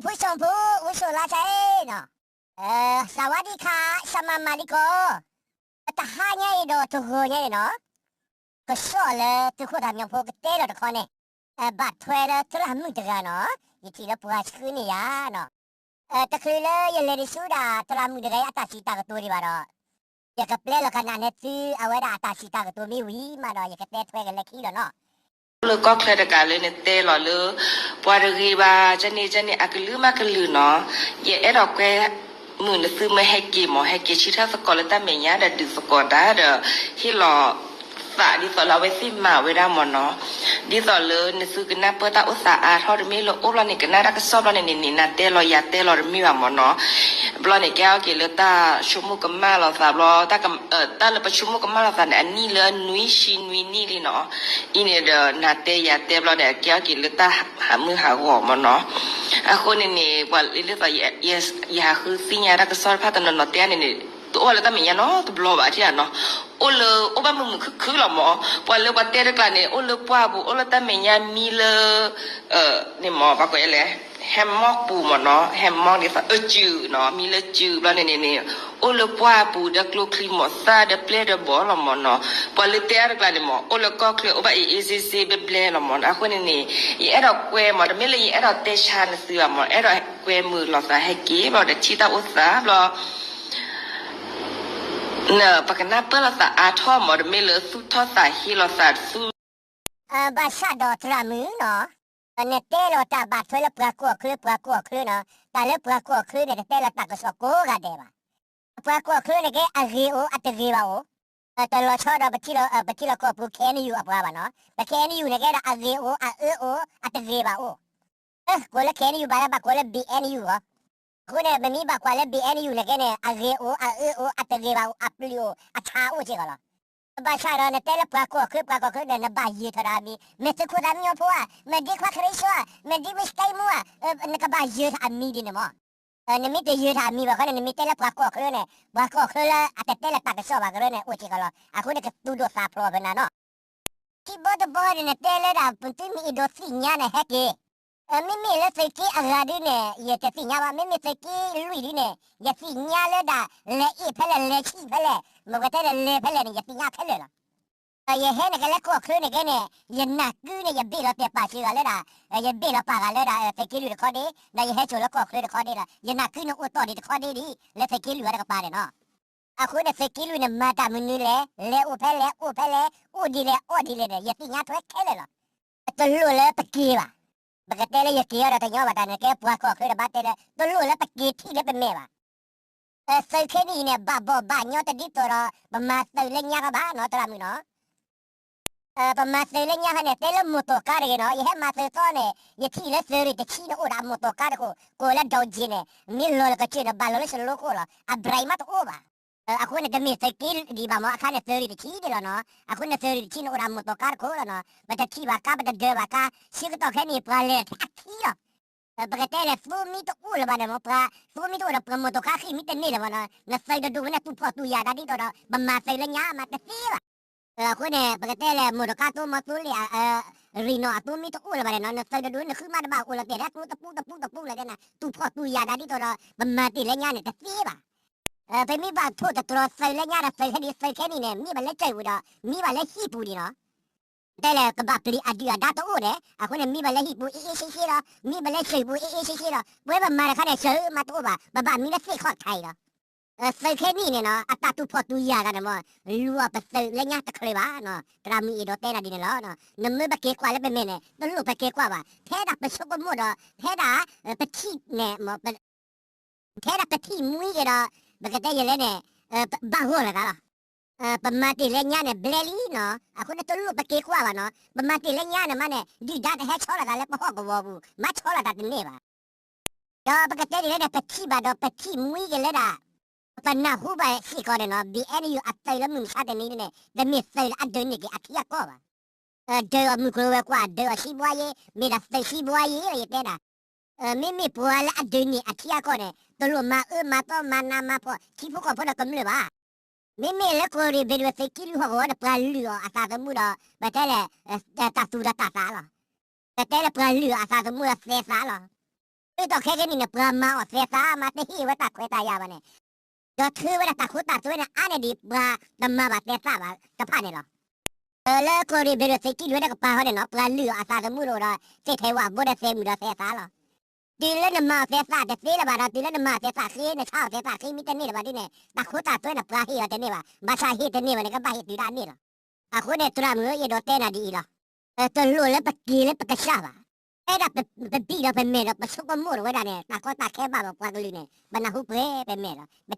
ဖုဆိၣ်ဖု ဝံဆိၣ်လါဆါအံၤနီၤ, စဝါဒံခါ, ဆၢမၤမၤလံကီး, တဟါညါအံၤဒီးတဂီၤညါအံၤနီၤ, ကစီၣ်လၢသုးခိၣ်သးမံဖိကတဲဒီးတခီန့ၣ်, ဘၣ်ထွဲလၢသရၣ်မုၣ်တဂၤနီၤ, ယထံၣ်လၢပှၤဆှၢန့ၢ်ယၤနီၤ, တချုးလၢယလဲၤဒံးဆူဒၣ်သရၣ်မုၣ်တဂၤအံၤ အတၢ်စံးတၢ်ကတိၤဒံးဘၣ်ဒီး, ယကပျဲလီၤကနၣ်န့ၢ်သုအဝဲဒၣ်အတၢ်စံးတၢ်ကတိၤမ့ၢ်ဝံၤမးဒီး ယကတဲထွဲကလဲၤခံလီၤနီၤ. လၢကီၢ်ချၢတကးလၢနတဲလီၤလၢ ပှၤတဂ့ၤဘၣ် ကန့ၣ်ကန့ၣ် အကလုာ်မးကလုာ်နီၤ, ယအဲၣ်ဒိးကွဲမုာ်နသုမ့ၢ်ဟဲက့ၤမး ဟဲက့ၤဆၢထၢၣ်သကိးလၢတၢ်မဲာ်ညါဒီးဒုးသကိးတၢ်ဒီး ဟ့ၣ်လီၤသးဒ်သိးလၢအဝဲသ့ၣ်မၤဝဲဒၣ်မးနီၤ. ဒ်သိးလၢနသုကနၢ်ပၢၢ်တၢ်အိၣ်သးအါထီၣ်တမ့ၢ်လၢအိၣ်ဘျီန့ၣ် ကနၣ်တၢ်ကစီၣ်ဘျီန့ၣ်န့ၣ်န့ၣ် နၤတဲလီၤယၤတဲလီၤတမ့ၢ်ဘၣ်မးနီၤ. ဘျီန့ၣ် ကဲထီၣ်က့ၤလၢတၢ်ဆိကမိၣ်ကမၣ်လိာ်သးဘျီ တၢ်လၢပဆိကမိၣ်ကမၣ်လိာ်သးန့ၣ် အနံၣ်လၢနွံဆံနွံနံၣ်လံနီၤ. အံၤန့ၣ်ဒီး နၤတဲယၤတဲဘျီန့ၣ် ကဲထီၣ်က့ၤလၢတၢ်ဟးမုၢ်ဟးဂီၤမးနီၤ. အဃိန့ၣ်န့ၣ် ပှၤလၢဒ်သိး ယဟးဃုသ့ၣ်ညါတၢ်ကစီၣ်တဖၣ်တနီၤနီၤတဲန့ၣ်န့ၣ် တအိၣ်လၢတၢ်မဲာ်ညါနီတဘျီဘၣ်ထံၣ်ဧါနီၤ. အိၣ်လၢအိၣ်ဘၣ်မုာ်မုာ်ခုၣ်ခုၣ်လီၤမး. ပှၤလၢပှၤတဲတကျါန့ၣ် အိၣ်လၢပှၢ်ပူၤ အိၣ်လၢတၢ်မဲာ်ညါမံလၢ န့ၣ်မး ပှၤကွဲးလဲၣ် ဟဲမီၢ်ပူၤမးနီၤ, ဟဲမီၢ်ဒ်သိးအစုနီၤ, မံလၢစုဘျီန့ၣ်န့ၣ်န့ၣ် အိၣ်လၢပှၢ်ပူၤဒီးကျိချံမိၢ်သၣ်ဒီးပျဲၢ်ဒီးဘီၣ်လီၤမးနီၤ. ပှၤလၢတဲအါတကျါန့ၣ်မး အိၣ်လၢကီၢ်ချၢအိၣ်ဘၣ်အ့ၣ်အ့ၣ်စ့စ့ဘျဲဘျဲလီၤမးနီၤ. အဃိန့ၣ်န့ၣ် ယအဲၣ်ဒိးကွဲမး တမ့ၢ်လၢယအဲၣ်ဒိးတဲဆါနသုဘၣ်မး, အဲၣ်ဒိးကွဲမုာ်လိာ်သးဟဲက့ၤဘျီဒီးထံၣ်တၢ်အိၣ်သးဘျီ ပကနၢ်ပၢၢ်လိာ်သးအါထီၣ်မး တမ့ၢ်လၢသူၣ်ထီၣ်သးဟ့လိာ်သးသူ ဘၣ်ဆၣ်ဒီးသရၣ်မုၣ်နီၤ, နတဲလီၤတၢ်ဘၣ်ထွဲလၢပှၤကီၢ်ချၢ ပှၤကီၢ်ချၢနီၤ, တၢ်လၢပှၤကီၢ်ချၢန့ၣ် တတဲလီၤတၢ်ကစီၣ်ကိးဂၤဒဲးဘၣ်. ပှၤကီၢ်ချၢန့ၣ်ကဲအဂ့ၤအိၣ် အတဂ့ၤဘၣ်အိၣ်, တလီၤဆီဒီး ပထံၣ်လီၤကီၢ်ပူၤ ခဲအံၤယူၢ်အပှၤဘၣ်နီၤ, ပခဲအံၤယူၢ်န့ၣ်ကဲဒီးအဂ့ၤအိၣ် အအၢအိၣ် အတဂ့ၤဘၣ်အိၣ် ကိးလၢခဲအံၤယူၢ် ဘၣ်လၢဘၣ်ကွၢ်လၢ ဘီၣ်အဲၣ်ယူၢ် အဃိန့ၣ် ပမ့ၢ်ဘၣ်ကွၢ်လၢ ဘီၣ်အဲၣ်ယူၢ် န့ၣ်ကဲန့ၣ် အဂ့ၤအိၣ် အအၢအိၣ် အတဂ့ၤဘၣ်အိၣ် အပျုၤအိၣ် အဆါအိၣ်စ့ၢ်ကီးလီၤ. ဘၣ်ဆၣ်ဒီးနတဲလၢပှၤကီၢ်ချၢ ပှၤကီၢ်ချၢန့ၣ် နဘၣ်ယၢၤထီၣ်ဒီးအမံၤ, မ့ၢ်သုးခိၣ်သးမံညီဖိဧါ, မ့ၢ်ဒ်ခွါခရံာ်စိဧါ, မ့ၢ်ဒ်မုၢ်စတဲမူဧါ, နကဘၣ်ယၢၤထီၣ်အမံၤဒ်န့ၣ်မး. နမ့ၢ်တယၢၤထီၣ်အမံၤဘၣ်ဃီန့ၣ် နမ့ၢ်တဲလၢပှၤကီၢ်ချၢန့ၣ် ပှၤကီၢ်ချၢလၢအတတဲလၢတၢ်ကစီၣ်ဘၣ်ကရၢန့ၣ် အိၣ်စ့ၢ်ကီးလီၤ. အဃိန့ၣ် ကသူၣ်ဒိၣ်သးဖျိးဖဲနၤနီၤ ထံဘီတဘီန့ၣ် နတဲလၢဒၣ် ပသုမ့ၢ်အဲၣ်ဒိးသ့ၣ်ညါန့ၣ် ဟဲက့ၤ, မ့မ့ၢ်လၢသုးက့အဂၤဒုန့ၣ် ယတသ့ၣ်ညါဘၣ်, မ့မ့ၢ်သုးက့လွံၢ်ဒုန့ၣ် ယသ့ၣ်ညါလၢဒၣ် လဲၤအ့ၣ်ဖဲလဲၣ် လဲၤဆံၣ်ဖဲလဲၣ်, မ့ၢ်ကတဲလဲၤလဲၤဖဲလဲၣ်န့ၣ် ယသ့ၣ်ညါခဲလၢာ်လီၤ. ယဟဲန့ၣ်ကလဲၤကီၢ်ချၢန့ၣ်ကဲန့ၣ် ယနၢ်ကုန့ၣ် ယဘ့ၣ်လီၤတဲာ်ပာ်စၢၤဂၤလၢဒၣ်, ယဘ့ၣ်လီၤပာ်ဂၤလၢဒၣ် သုးက့လွံၢ်တခီဒ့, ဒီးယဟဲစိာ်လၢကီၢ်ချၢတခီဒ့လီၤ. ယနၢ်ကုန့ၣ်အိၣ်တီၢ်ဒံးတခီဒ့ဒ် လၢသုးက့လွံၢ်ဝဲတကပၤန့ၣ်နီၤ. အဃိန့ၣ် သုးက့လွံၢ်န့ၣ် မၤတၢ်မနုၤလဲၣ်, လဲၤအိၣ်ဖဲလဲၣ်, အိၣ်ဖဲလဲၣ်, အိၣ်ဒ်လဲၣ်, အီၣ်ဒ်လဲၣ်န့ၣ် ယသ့ၣ်ညါထွဲခဲလၢာ်လီၤ. တလိၣ်လၢပက့ၤဘၣ်. ပကတဲလၢယက့ၤအီၤဒီးတညီဘၣ်တၢ်န့ၣ် ကဲပှၤကီၢ်ချၢတဘၣ်တဲလၢ တလိၣ်လၢပက့ၤထံၣ်လၢပမဲာ်ဘၣ်. သုးခဲနံၣ်အံၤန့ၣ် ဘၣ်ဘီၣ်ဘၣ်ညီတဒ်သိးဒီး ပမၤသုးလၢညါခီဘၣ်နီၤ သရၣ်မုၣ်နီၤ. ပမၤသုးလၢညါခီန့ၣ် တဲလၢမိၢ်တီၢ်ကါတဂ့ၤနီၤ, ယဟဲမၤသုးသီန့ၣ် ယထံၣ်လၢသုးရ့ၣ်တဆံန့ၣ် အိၣ်ဒီးအမိၢ်တီၢ်ကါတခိၣ်, ကိးလၢ Dow Jones န့ၣ်, မ့ၢ်လီၤလၢကစၢၢ်န့ၣ် ဘၣ်လီၤလၢစလိခိၣ်လီၤ, အ brand မးတအိၣ်ဘၣ်. အဃိန့ၣ် တမ့ၢ်သုးက့ဒံးဘၣ်မး, အခါန့ၣ်သုးရ့ၣ်တဆံဒံးလီၤနီၤ. အဃိန့ၣ် သုးရ့ၣ်တဆံန့ၣ် အိၣ်ဒီးအမိၢ်တီၢ်ကါတခိၣ်လီၤနီၤ. ပတထံၣ်ဘၣ်ကါ ပတဒၢးဘၣ်ကါ, ဆၢကတီၢ်ခဲနံၣ် ပှၤလဲၤအခံလီၤ. ပကတဲလဲၣ် သိမံတအိၣ်လၢၤဘၣ်န့ၣ်မး, ပှၤသိမံတအိၣ်ဒီး ပှၤမိၢ်တီၢ်ကါဃံၢ်မံတန့ၢ်လၢၤဘၣ်နီၤ. နသုးတဒူၣ်ဝဲန့ၣ် သူၣ်ဖှီၣ်သူၣ်ယာ်တၢ်ဒ်သိးဒီး ပမၤသုးလၢညါမးတသ့ဘၣ်. အဃိန့ၣ် ပကတဲလဲၣ် မိၢ်တီၢ်ကါ သိမီသိလ့ၣ် ရ့ၣ်နီၣ် အသိမံတအိၣ်လၢၤဘၣ်န့ၣ်နီၤ. နသုးတဒူၣ် နဃုမးတဘၣ်အိၣ်လီၤတဲာ်လၢကျိတပူတပူတပူလၢၤတဲနၤ, သူၣ်ဖှီၣ်သူၣ်ယာ်တၢ်ဒ်သိးဒီး ပမၤသုးလၢညါန့ၣ်တသ့ဘၣ်. ပမ့ၢ်ဘၣ်ထိၣ်သတြီၤသုးလၢညါဒီး သုးခဲနံၣ် သုးခဲနံၣ်န့ၣ် မံဘၣ်လၢစၢၢ်ပူၤဒီး မံဘၣ်လၢဟံၣ်ပူၤဒံးနီၤ. တဲလဲၣ် ကဘၣ်ပျံၤအဒုၣ်အဒါတအိၣ်န့ၣ် အဃိန့ၣ် မံဘၣ်လၢဟံၣ်ပူၤ အ့ၣ်အ့ၣ်ဆ့ဆ့လီၤ, မံဘၣ်လၢစၢၢ်ပူၤ အ့ၣ်အ့ၣ်ဆ့ဆ့လီၤ. ပဝဲပမၤတခါန့ၣ် စၢၢ်မးတအိၣ်ဘၣ်, ပဘၣ်မံလၢသ့ၣ်ခီၣ်ထံးလီၤ. သုးခဲနံၣ်န့ၣ်နီၤ အတၢ်သူၣ်ဖှီၣ်သူၣ်ယာ်တၢ်န့ၣ်မး လူၤအီၤပသုးလၢညါတချုးဘၣ်နီၤ. သရၣ်မုၣ်အဲၣ်ဒိးတဲနၤဒ်န့ၣ်လီၤ. နမ့ၢ်ပက့ၤကွၢ်လၢပမဲာ်န့ၣ် တလိၣ်ပက့ၤကွၢ်ဘၣ်. ထဲဒၣ်ပဆိကမိၣ်ဒီး ထဲဒၣ်ပထံၣ်န့ၣ် ထဲဒၣ်ပထံၣ်မှံက့ၤဒီး ပကတဲယလဲၣ်န့ၣ် ဘၣ်ဂီၢ်လိာ်သးလီၤ. ပမၤတ့ၢ်လၢညါန့ၣ် ဘျဲလံနီၤ. အဃိန့ၣ် တလိၣ်ပက့ၤကွၢ်ဘၣ်နီၤ. ပမၤတ့ၢ်လၢညါန့ၣ်မးန့ၣ် ဒုၣ်ဒါတဟဲဆီလီၤသးလၢပဟီၣ်ကဝီၤပူၤ, မၤဆီလီၤသးတန့ၢ်ဘၣ်. ဒီးပကတဲဒ်လဲၣ်န့ၣ် ပထံၣ်ဘၣ်ဒီးပထံၣ်မှံက့ၤလၢဒၣ် ပနၢ်ဟူဘၣ်စ့ၢ်ကီးန့ၣ်နီၤ ဘီၣ်အဲၣ်ယူၢ် အသုးလၢမုၢ်မဆါတနံၤန့ၣ် တမ့ၢ်သုးလၢအဒုးန့ၢ်က့ၤအထံအကီၢ်ဘၣ်. ဒုးအီၤမုၢ်ကျိၤဝဲၤကွာ် ဒုးအီၤစံးဘှါယ့, မ့ၢ်ဒၣ်သုးစံးဘှါယ့လီၤ ယတဲဒၣ်. မ့မ့ၢ်ပှၤလၢအဒုးန့ၢ်အထံအကီၢ်န့ၣ် တလိၣ်မၤအၢမၤသီမၤနးမၤဖှီၣ် ထံဖိကီၢ်ဖိဒီးကမျၢၢ်ဘၣ်. မ့မ့ၢ်လၢကီၢ်ရ့ၣ်ဘ့ၣ်ဒဝဲၢ်သုးက့လွံၢ်ဟီၣ်ကဝီၤန့ၣ် ပှၤလုၢ်အီၤအသးသမူဒီး ပတဲလဲၣ် တၢ်သူၣ်ဒီးတၢ်သးလီၤ. ပတဲလၢပှၤလုၢ်အီၤအသးသမူဒီးသဲးသးလီၤ. ဒ်သိးခဲကနံၣ်န့ၣ် ပှၤမၤအီၣ်သဲးသးမး တဟ့ၣ်ဝဲတၢ်ခွဲးတၢ်ယာ်ဘၣ်န့ၣ်, ဒီးထုးဝဲဒၣ်တၢ်ခိတၢ်သွဲန့ၣ် အါန့ၢ်ဒံးပှၤတမၤဘၣ်သဲးသးဘၣ်တဖၣ်န့ၣ်လီၤ. လၢကီၢ်ရ့ၣ်ဘ့ၣ်ဒိၣ်သုးက့လွံၢ်ဝဲဒၣ်ကပၤဃီန့ၣ်နီၤ ပှၤလုၢ်အီၣ်အသးသမူတအိၣ်ဒီး သ့ၣ်ထဲဝၣ်ဘိဒီးသဲးမုၢ်ဒီးသဲးသးလီၤ. တုၤလၢနမၤအီၣ်သဲးသးတသ့လၢၤဘၣ်ဒီး တုၤလၢနမၤအီၣ်သဲးသးဃ့ နဆါအီၣ်သဲးသးဃ့မ့ၢ်တန့ၢ်လၢၤဘၣ်ဒ်န့ၣ် တၢ်ခိတၢ်သွဲန့ၣ် ပှၤဟ့ၣ်အီၤတန့ၢ်ဘၣ်, ဘၣ်ဆၣ်ဟ့ၣ်တန့ၢ်ဘၣ်န့ၣ် ကဘၣ်ဟ့ၣ်တုၤဒၣ်န့ၣ်လီၤ. အဃိန့ၣ် သရၣ်မုၣ်ဧၢ ယအဲၣ်ဒိးတဲနၤဒ်အံၤလီၤ. တလိၣ်လၢပက့ၤလၢပကစၢ်ဘၣ်. အဲၣ်ဒၣ်ပဘံၣ်ဒီးပမဲာ်ဒီး ပဆိကမိၣ်တဝဲဒၣ်န့ၣ် တၢ်ကီတၢ်ခဲဘၣ်ပပှၤကလုာ်န့ၣ် ပနၢ်ဟူပှဲၤပမဲာ်လီၤ.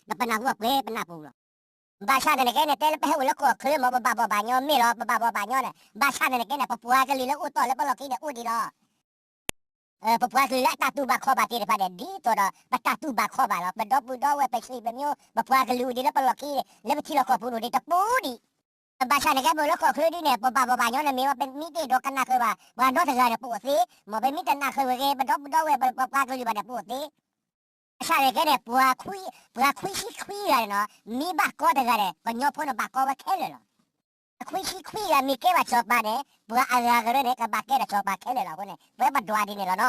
ပထံၣ်ဘၣ်ပှဲၤပမဲာ်ဒီး ဒီးပနၢ်ဟူပှဲၤပနၢ်ပူၤလီၤ. ဘၣ်ဆၣ်သနာ်က့န့ၣ် တဲလၢပဟဲအိၣ်လၢကီၢ်ချၢမ့ၢ် ပဘၣ်ဘီၣ်ဘၣ်ညီမ့ၢ်လီၤ, ပဘၣ်ဘီၣ်ဘၣ်ညီန့ၣ် ဘၣ်ဆၣ်သနာ်က့န့ၣ် ပပှၤကလုာ်လၢအိၣ်တီၢ်လၢပလီၢ်ခံန့ၣ်အိၣ်ဒံးလီၤ. ပပှၤကလုာ်လၢအတၢ်တူၢ်ဘၣ်ခီၣ်ဘၣ်သ့ၣ်တဖၣ်န့ၣ် ဒ်သိးဒီးပတၢ်တူၢ်ဘၣ်ခီၣ်ဘၣ်လီၤ. ပဒီပုၢ်ဒီဝဲၢ် ပဆံးပမံ ပပှၤကလုာ်အိၣ်ဒံးလၢပလီၢ်ခံ လၢပထံလီၢ်ကီၢ်ပူၤန့ၣ်ဒံးတပူၤဒံး. ဘၣ်ဆၣ်သနာ်က့ ပအိၣ်လၢကီၢ်ချၢဒ်န့ၣ် ပဘၣ်ဘီၣ်ဘၣ်ညီန့ၣ်မ့ၢ်ဝဲ ပမ့ၢ်တအဲၣ်ဒိးကနၣ်ဃုာ်ဘၣ် ပှၤဒီတဂၤန့ၣ် ပအိၣ်သ့, မ်ပမ့ၢ်တနၢ်ဃုာ်ဝဲဂ့ၤ ပဒီပုၢ်ဒီဝဲၢ် ပပှၤကလုာ်ဘၣ်န့ၣ် ပအိၣ်သ့. ဘၣ်ဆၣ်သနာ်က့န့ၣ် ပှၤခွံဆံခွံဂၤန့ၣ်နီၤ မ့ၢ်ဘၣ်ကီတဂၤန့ၣ် ကညီဖိန့ၣ်ဘၣ်ကီဝဲခဲလၢာ်လီၤ. ခွံဆံခွံဂၤမ့ၢ်ကဲဘၣ်စီၤပၤန့ၣ် ပှၤအဂၤကရၢန့ၣ် ကဘၣ်ကဲဒီးစီၤပၤခဲလၢာ်လီၤ. အဃိန့ၣ် ပဝဲပဒွးဒ်န့ၣ်လီၤ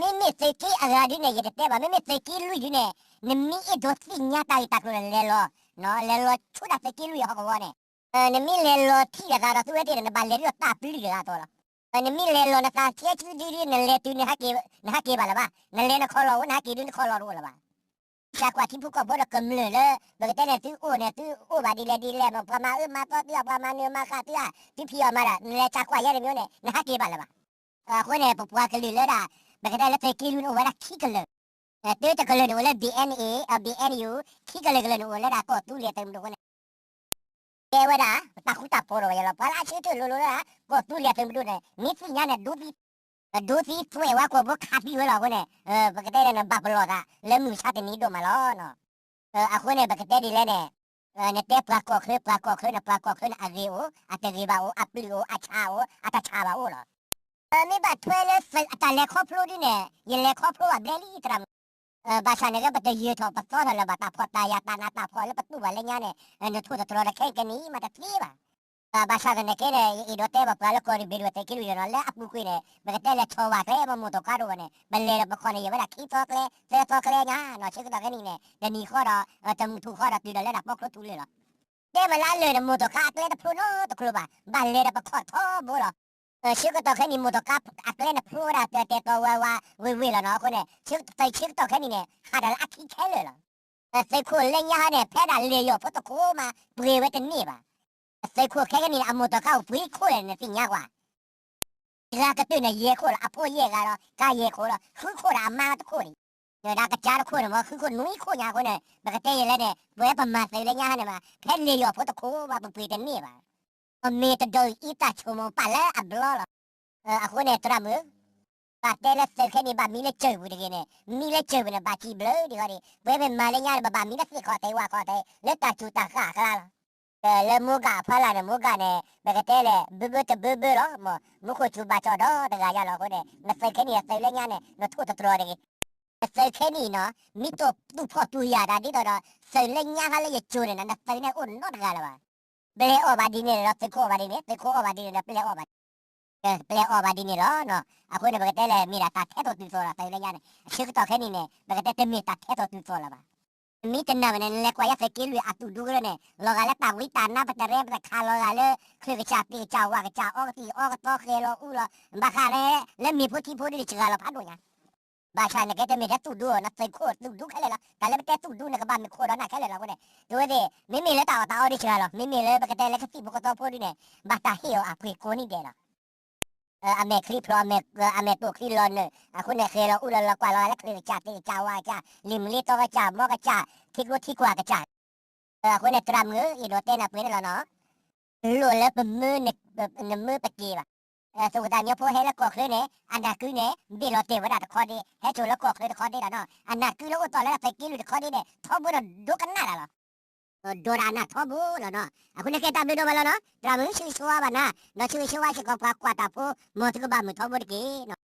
နီၤ. မ့မ့ၢ်သုးက့အဂၤဒ်န့ၣ် ယတတဲဘၣ်, မ့မ့ၢ်သုးက့လွံၢ်ဒ်န့ၣ် နမ့ၢ်အဲၣ်ဒိးသ့ၣ်ညါတၢ်ဂ့ၢ်တၢ်ကျိၤန့ၣ် လဲၤလီၤ, လဲၤလီၤဆူဒၣ်သုးက့လွံၢ်အဟီၣ်ကဝီၤန့ၣ်, နမ့ၢ်လဲၤလီၤထံၣ်လိာ်သးဒီးသုဝဲသ့ၣ်န့ၣ် နဘၣ်လဲၤဒ်သိးတၢ်ပျုၢ်တဂၤအသိးလီၤ. နမ့ၢ်လဲၤလီၤနသးဆဲးဆူဒ်န့ၣ် နလဲၤတုၤနဟးက့ၤဘၣ်လၢၤဘၣ်, နလဲၤနခီၣ်လီၢ်အိၣ် နဟးက့ၤဒုးနခီၣ်လီၢ်တအိၣ်လၢၤဘၣ်. စးကွၢ်ထံဖိကီၢ်ဖိဒီးကမျၢၢ်လၢ ပကတဲန့ၣ် သုအိၣ်န့ၣ် သုအိၣ်ဘၣ်ဒ်လဲၣ်ဒ်လဲၣ်မ့ၢ် ပှၤမၤအၢမၤသီသုဧါ ပှၤမၤနၢၤမၤဃၣ်သုဧါ, သုဖံးအီၣ်မၤဒီး နလဲၤစးကွၢ်ယဲတမံၤန့ၣ် နဟးက့ၤဘၣ်လၢၤဘၣ်. အဃိန့ၣ် ပပှၤကလုာ်လၢဒၣ် ပကတဲလၢသုးက့လွံၢ်န့ၣ်အိၣ်ဝဲဒၣ်ခံကလုာ်, သုတကလုာ်န့ၣ်အိၣ်လၢ B N A, B N U, ခံကလုာ်ကလုာ်န့ၣ်အိၣ်လၢဒၣ်ကီၢ်သူလ့ၤသုးမုၢ်ဒိၣ်အဃိန့ၣ် ကဲဝဲဒၣ် ပတၢ်ဃူတၢ်ဖိးဒီးဝဲယဲလီၤ. ပှၤလၢအဆၢထၢၣ်လိၤလိၤလၢဒၣ် ကီၢ်သူလ့ၤသုးမုၢ်ဒိၣ်န့ၣ် မ့ၢ်သ့ၣ်ညါန့ၣ် ဒိသံ, ဒိသံသွဲၣ်ဝဲကွီၢ်ဘိခးသံဝဲလီၤ. အဃိန့ၣ် ပကတဲန့ၣ် နဘၣ်ပလီၢ်သးလၢမုၢ်ဆါတနံၤဒိၣ်မးလီၤ. အဃိန့ၣ် ပကတဲဒ်လဲၣ်န့ၣ် နတဲပှၤကီၢ်ချၢ ပှၤကီၢ်ချၢန့ၣ် ပှၤကီၢ်ချၢန့ၣ် အဂ့ၤအိၣ်, အတဂ့ၤဘၣ်အိၣ်, အပျုၢ်အိၣ်, အဆးအိၣ်, အတဆးဘၣ်အိၣ်လီၤ. မ့ၢ်ဘၣ်ထွဲလၢသုးအတၢ်လဲၤခီဖျိဒ်န့ၣ် ယလဲၤခီဖျိဘၣ်ဘျဲလံသရၣ်မုၣ်. ဘၣ်ဆၣ်န့ၣ်က့ ပတယၢၤထီၣ်ပသီထီၣ်လၢၤဘၣ် တၢ်ဖှီၣ်တၢ်ယာ်တၢ်နးတၢ်ဖှီၣ်လၢပတူၢ်ဘၣ်လၢညါန့ၣ် နထိၣ်သတြီၤဒီးခဲကနံၣ်မးတသ့ဘၣ်. ဘၣ်ဆၣ်သနာ်က့န့ၣ် ယအဲၣ်ဒိးတဲဘၣ်ပှၤလၢကီၢ်ရ့ၣ်ဘ့ၣ်ဒိၣ်သုးက့လွံၢ်ယဲနီၤ လၢအပူၤကွံာ်န့ၣ် ပကတဲလဲၤဆီၣ်ဝဲကျဲ ပမိၢ်တီၢ်ခါတအိၣ်န့ၣ် ပလဲၤဒီးပခီၣ်န့ၣ် ယဲဝဲဒၣ်ခံသီကျဲ သၢသီကျဲညါနီၤ ဆၢကတီၢ်ခဲနံၣ်န့ၣ် တနံၤဃီဒီး တမုၢ်ထူၣ်ဃီဒီးတုၤဒီးလၢဒၣ်ပီချိထူလၢာ်လီၤ. တဲမးလၢအလၢာ်န့ၣ် မိၢ်တီၢ်ခါအကျဲတဖျိနီတဖျိဘၣ် ဘၣ်လဲၤဒီးပခီၣ်ထီဘိလီၤ. ဆၢကတီၢ်ခဲနံၣ် မိၢ်တီၢ်ခါအကျဲန့ၣ်ဖျိဝဲဒၣ်တဲာ်တဲာ်တီၤဝဲဝဲဝ့ၢ်ဝ့ၢ်လီၤနီၤ အဃိန့ၣ် ဆၢကတီၢ်ခဲနံၣ်န့ၣ် ဟးဒီးလၢအခံခဲလၢာ်လီၤ. သုးခိၣ်လၢညါဟီန့ၣ် ဖဲဒၣ်လဲၤယီၢ်ဖိတခိၣ်မး ပှ့ၤဝဲတန့ၢ်ဘၣ်. သုးခိၣ်ခဲကနံၣ်န့ၣ် အမိၢ်တီၢ်ခါအိၣ်ပှ့ၤခိၣ်လဲၣ်န့ၣ်သ့ၣ်ညါကွၢ် တဂၤကတၢၢ်န့ၣ်ယဲၢ်ခိၣ်လီၤ အဖိယဲၢ်ဂၤဒီး ကါယဲၢ်ခိၣ်လီၤ ဃုခိၣ်ဒီးအမါတခိၣ်န့ၣ် ဒီးကစၢ်တခိၣ်န့ၣ်မ့ၢ် ဃုခိၣ်နွံခိၣ်ညါအဃိန့ၣ် ပကတဲယဲလဲၣ်န့ၣ် ပဝဲပမၤသုးလၢညါဟီန့ၣ်မး ဖဲလဲၤယီၢ်ဖိတခိၣ်မး ပပှ့ၤတန့ၢ်ဘၣ်. အမ့ၢ်တဒိးအံၤတၢ်ဆိကမိၣ်ပာ်လၢအဘျီလီၤ. အဃိန့ၣ် သရၣ်မုၣ် ဘၣ်တဲလၢသုးခဲနံၣ်ဘၣ်မံလၢစၢၤပူၤတဂ့ၤန့ၣ် မံလၢစၢၤပူၤန့ၣ် ဘၣ်စံးဘျုးဒံးဃီဒံး ပဝဲပမၤလၢညါန့ၣ် ပဘၣ်မံလၢသ့ၣ်ခီၣ်ထံးဝၣ်ခီၣ်ထံး လၢတၢ်စူၢ်တၢ်ဃၣ်အကျါလီၤ. လၢမိၢ်ဂၤအဖီလာ်န့ၣ် မိၢ်ဂၤန့ၣ် ပကတဲလဲၣ် ဘၢဘၢတဘၢဘၢလီၤ မ့ၢ်မူခိၣ်စူၤဘၣ်ကၠီၣ်ဒီတဂၤယါလီၤအဃိန့ၣ် နသုးခဲနံၣ်အသုးလၢညါန့ၣ် နထိၣ်သတြီၤတဂ့ၤ. နသုးခဲနံၣ်နီၤ မ့ၢ်တအိၣ်သူၣ်ဖှီၣ်သူၣ်ယာ်တၢ်ဒ်သိးဒီး သုးလၢညါဟီလၢယကၠိၤန့ၣ် နသုးန့ၣ်အိၣ်နီတဂၤလၢၤဘၣ်. ပျဲအီၣ်ဘၣ်ဒ်န့ၣ်ဒီး သုးခိၣ်အီၣ်ဘၣ်ဒ်န့ၣ် သုးခိၣ်အီၣ်ဘၣ်ဒ်န့ၣ်ဒီး ပျဲအီၣ်ဘၣ် ပျဲအီၣ်ဘၣ်ဒ်န့ၣ်လီၤ. အဃိန့ၣ် ပကတဲလဲၣ် မ့ၢ်ဒၣ်တၢ်ထဲသိးတုၤသိးလီၤ သုးလၢညါန့ၣ် အဆၢကတီၢ်ခဲနံၣ်န့ၣ် ပကတဲတမ့ၢ်တၢ်ထဲသိးတုၤသိးလၢၤဘၣ်. မ့ၢ်တနာ်ဝဲန့ၣ် နလဲၤကွၢ်ယါသုးက့လွံၢ်အသူၣ်ဒူကရၢန့ၣ် လီၤဂာ်လၢတၢ်ဝံတၢ်နါ ပတရဲပတခးလီၤဂာ်လၢ ချၢၣ်ကစၢ်သ့ၣ်ကစၢ်ဝၣ်ကစၢ် အီကသံၣ်အီကသီဃဲၤလီၤအူလီၤ ဘၣ်ဃးလၢ လၢမ့ၢ်ဖိထံဖိဒ်န့ၣ် စှၤလီၤဖးဒိၣ်ညါ ဘၣ်ဆၣ်နကဲတမ့ၢ်ထဲသူၣ်ဒူအီၤ နသုးခိၣ်သူၣ်ဒူခဲလၢာ်လီၤ. တၢ်လၢပတဲသူၣ်ဒူန့ၣ် ကဘၣ်မ့ၢ်ခိၣ်ဒီးနၢ်ခဲလၢာ်လီၤအဃိန့ၣ် တဝဲသ့ၣ် မ့မ့ၢ်လၢတၢ်အီၣ်တၢ်အီဒ်စှၤလီၤ မ့မ့ၢ်လၢပကတဲလၢကသံၣ်ဖိကသီဖိဒ်န့ၣ် ဘၣ်တၢ်ဟ့ၣ်အီၤအပှ့ၤကိးနံၣ်ဒဲးလီၤ. အမဲာ်ချံဖျိး အမဲာ်တိာ်ချံလီၤနၢၤ အဃိန့ၣ် ဃဲၤလီၤအူလီၤလီၤကွၢ်လီၤဂာ်လၢချၢၣ်ကစၢ်သ့ၣ်ကစၢ်ဝၣ်ကစၢ် လံာ်မလ့သီကစၢ် မီကစၢ် ထံကျိထံကွၢ်ကစၢ် အဃိန့ၣ် သရၣ်မုၣ် ယအဲၣ်ဒိးတဲနၤပှဲၤန့ၣ်လီၤနီၤ တလိၣ်လၢပမၢ နမၢပက့ၤဘၣ်. သုးခိၣ်သးညီဖိဟဲလၢကီၢ်ချၢန့ၣ် အနၢ်ကုန့ၣ် ဘ့ၣ်လီၤတဲာ်ဝဲဒၣ်တခီဒ့ ဟဲစိာ်လၢကီၢ်ချၢတခီဒ့ဒီးနီၤ အနၢ်ကုလၢအိၣ်တီၢ်လၢသုးက့လွံၢ်တခီဒ့န့ၣ် ထီဘိန့ၣ်ဒိကနၣ်တၢ်လီၤ. ဒိးဒၣ်အနၢ်ထီဘိလီၤနီၤ အဃိန့ၣ်ကဲတၢ်ဘျုးဒိၣ်မးလီၤနီၤ သရၣ်မုၣ်ဆၢဂ့ၤဆၢဝါဘၣ်နၤ ဒီးဆၢဂ့ၤဆၢဝါစ့ၢ်ကီးပှၤကွၢ်တၢ်ဖိ မ်သုကဘၣ်မုာ်ထီဘိတက့ၢ်နီၤ.